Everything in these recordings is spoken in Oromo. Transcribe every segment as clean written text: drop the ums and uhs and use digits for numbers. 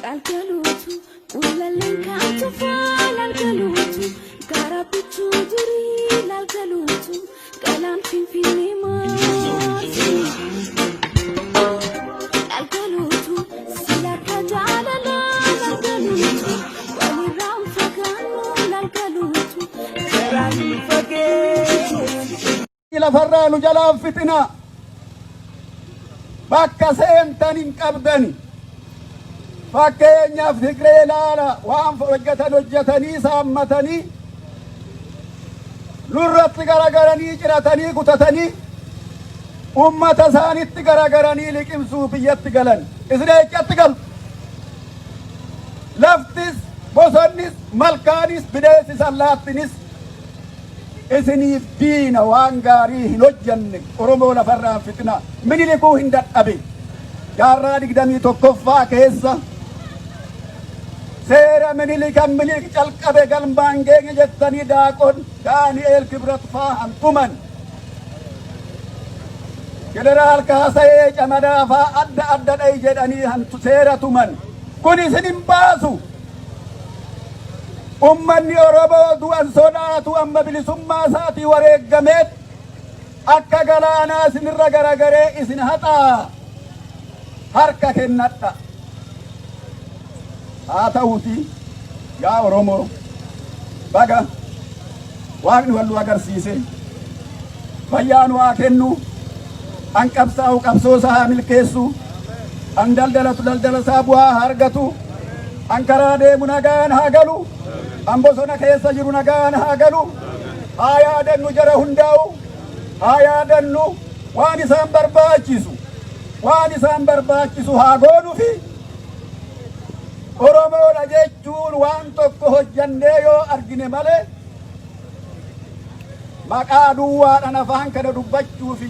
Laalgaluutu qulalleen kan tufaa laalgaluutu gaara bichuu durii laalgaluutu galaan finfinnee maarsi. Laalgaluutu sila akka jaalalaa laalgaluutu walirraan fagaannu laalgaluutu Garaan nu fageessi. Lafarraa nu jalaan fixina. Bakka seentan hin qabdani. Fakkeenyaaf Tigree ilaala waan hojjetan hojjetanii saammatanii nurratti garagaranii ciratanii kutatanii ummata isaanitti garagaranii liqimsuu biyyatti galan. Isin eessatti galu? Laftis, bosonnis, malkaanis, bineensis, allaattinis isiniif diina. Waan gaarii hin hojjenne. Oromoo lafarraa hin fixina. Minilikuu hin dadhabe. Jaarraa 21ffaa keessa seera Minilikan Minilik calqabe galmaan geenye jettanii daaqon Daani'eel Kibrat faa hantuman. Jeneraal Kaasayee Camadaa faa adda adda dhayi jedhanii hantu seera tuman. Kun isin hin baasu. Ummanni Oromoo du'an sodaatu amma bilisummaa isaatii wareeggameet akka galaanaa isinirra garagaree isin haxaa harka kennadha. Haa ta'uuti yaa Oromoo, baga Waaqni wal nu agarsiise, fayyaa nu haa kennu, an qabsaa'u qabsoo isaa haa milkeessu, an daldalatu daldala isaa bu'aa haa argatu, an karaa deemu nagaan haa galu, an bosona keessa jiru nagaan haa galu. Haa yaadannu jara hundaa'u, haa yaadannu waan isaan barbaachisu, waan isaan barbaachisu haa goonufi. Oromoodha jechuun waan tokko hojjannee yoo argine malee maqaa duwwaadhaan afaan kana dubbachuu fi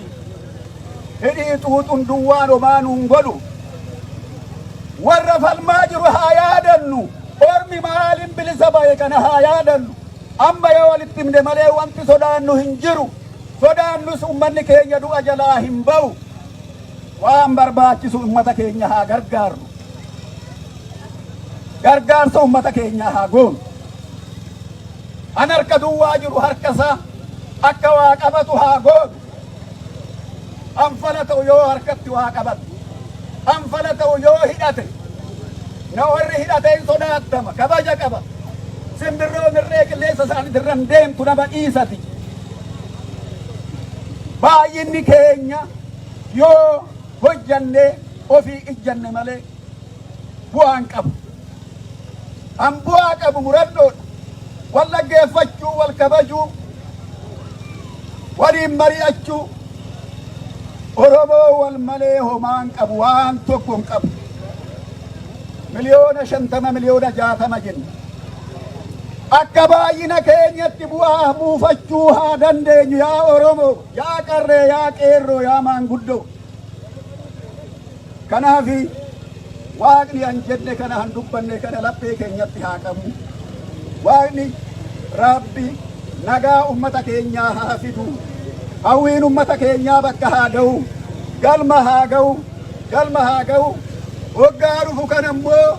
hidhii xuuxuun duwwaan homaa nuun godhu. Warra falmaa jiru haa yaadannu. Ormi maaliin bilisa ba'e kana haa yaadannu. Amma yoo walitti himne malee wanti sodaannu hin jiru. Sodaannus ummanni keenya du'a jalaa hin ba'u. Waan barbaachisu ummata keenya haa gargaarru. Gargaarsa ummata keenyaa haa goonu. An harka duwwaa jiru harka isaa akka waa qabatu haa goonu. Anfala ta'u yoo harkatti waa qabatu. Anfala ta'u yoo hidhate. Na warri hidhate hin sodaattama, kabaja qaba. Simbirroo mirree qilleensa isaaniitirra hin deemtu nama dhiisati. Baay'inni keenya yoo hojjannee ofii ijjanne malee bu'aan qabu. An bu'aa qabu murannoodha. Wal dhaggeeffachuu, wal kabajuu, waliin mari'achuu. Oromoo wal malee homaan qabu, waan tokko hin qabu. 50 miliyoona, 60 miliyoona jenna. Akka baay'ina keenyatti bu'aa buufachuu haa dandeenyu yaa Oromoo, yaa qarree, yaa qeerroo, yaa maanguddoo. Kanaafi Waaqni an jenne kana, han dubbanne kana laphee keenyatti haa qabu. Waaqni Rabbi nagaa ummata keenyaa haa fidu. Hawwiin ummata keenyaa bakka haa ga'u. Galma haa ga'u. Galma haa ga'u. Waggaa dhufu kana immoo.